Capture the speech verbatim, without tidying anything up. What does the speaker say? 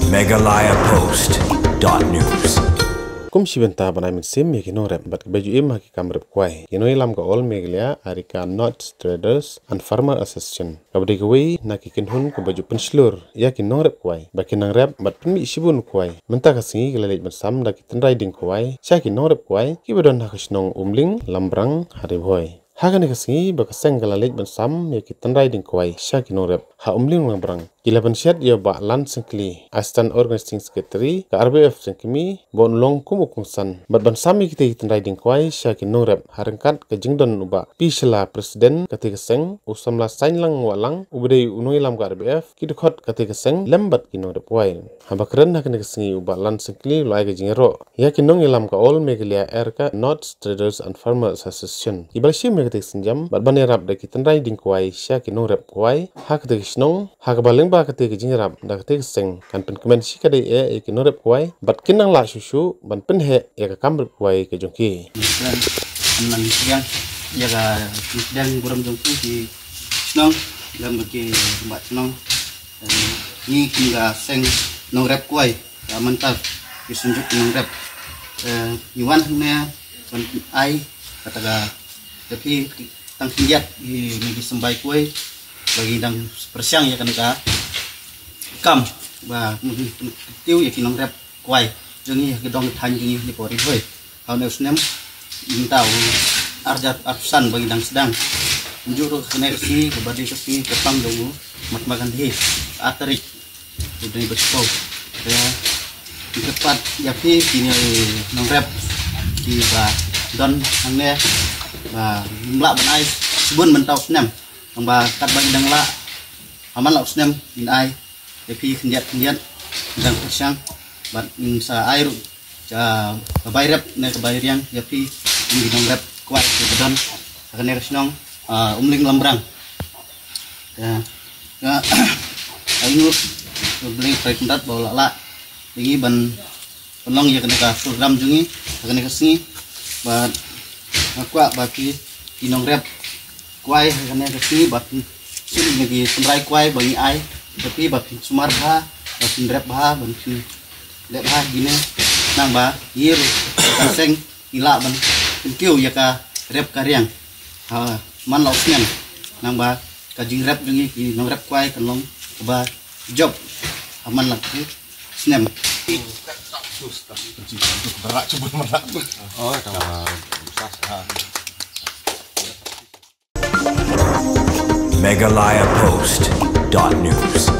Meghalaya Post dot news. Kum shi bynta ban ai mynsiem ïa ki nongrep bad kiba ju im ha ki kam rep kwai, ki nongïalam ka All Meghalaya Areca Nuts Traders and Farmer Association, kaba dei kawei na ki kynhun kaba ju pynshlur ïa ki nongrep kwai ba kin nang rep bad pynmih shibun u kwai, mynta ka sngi ki la leit ban sam da ki tynrai dieng kwai sha ki nongrep kwai kiba don ha ka shnong Umling Lambrang ha Ri Bhoi. Ha kane ka sngi ba ka seng ka la leit ban sam ïa ki tynrai dieng kwai sha ki nongrep ha Umling Lambrang, ki la pynshet ïa u Bah Lan Syngkli, Assistant Organizing Secretary ka R B F Jaiñtia, ba un long kum u kongsan bad ban sam ïa kitei ki tynrai dieng kwai sha ki nongrep ha ryngkat ka jingdon u Bah P Shylla, President katei ka seng, u samla Sainlang Wahlang uba dei u nongïalam ka R B F, ki dkhot katei ka seng lem bad ki nongrep kwai. Haba kren ha kane ka sngi, u Bah Lan Syngkli u la ai ka jingïaroh ïa ki nongïalam ka All Meghalaya Areca Nuts Traders and Farmers Association, kiba la shim ïa katei ka sienjam bad ban ïarap da ki tynrai dieng kwai sha ki nongrep kwai ha katei ka shnong, ha kaba lyngba katei ka jingïarap da katei ka seng kan pynkmen shikatdei eh ïa ki nongrep kwai bad kin nang lah shuh shuh ban pynheh ïa ka kam rep kwai ka jong ki. Nang ïa ka burom jong ki shnong, lem bad ki ba shnong. Eh, ngi kum ka seng nongrep kwai, ka Mantar, ki Synjuk Nongrep. Eh, ngi wan hangne ban ai kata ka, ka phi tang khyndiat ïa ki symbai kwai ba ngi dang pyrshang ïa kane ka kam ba ngi tiew ïa ki nongrep kwai jong ngi ha ka dong thaiñ jong ngi ha Ri Bhoi. Ha une u snem mynta u ar hajar arphew san ba ngi dang sdang. Kumjuh ruh kane ka sngi kaba dei ka sngi kyrpang jong u Mahatma Gandhi, ar tarik u dei ba shiphew. Te ngi kyrpad ïa phi kine nongrep kiba don hangne ba ngim lah ban ai shibun mynta u snem. Tang ba katba ngi dang lah ha man la u snem ngin ai ïa phi khyndiat khyndiat, dang pyrshang bad ngin sa ai ruh ka bai rep ne ka bai riang ïa phi, ki nongrep kwai kiba don ha kane ka shnong, ah, Umling Lambrang. Ïa, ïa, ai nguh ïa U Blei Trai Kynrad ba u la lah ïa ngi ban pynlong ïa kane ka program jong ngi ha kane ka sngi. Bad nga kwah ba phi ki nongrep kwai ha kane ka sngi ba phin shim ïa ki tynrai kwai ba ngi ai ïa phi ba phin sumar bha, ba phin rep bha, ba phin leh bha kine, nang ba ngi ruh ka seng ngi lah ban pynkiew ïa ka rep ka riang ha man la u snem, nang ba ka jingrep jong ngi ki nongrep kwai kan long kaba jop ha man la u snem. Meghalaya Post dot news.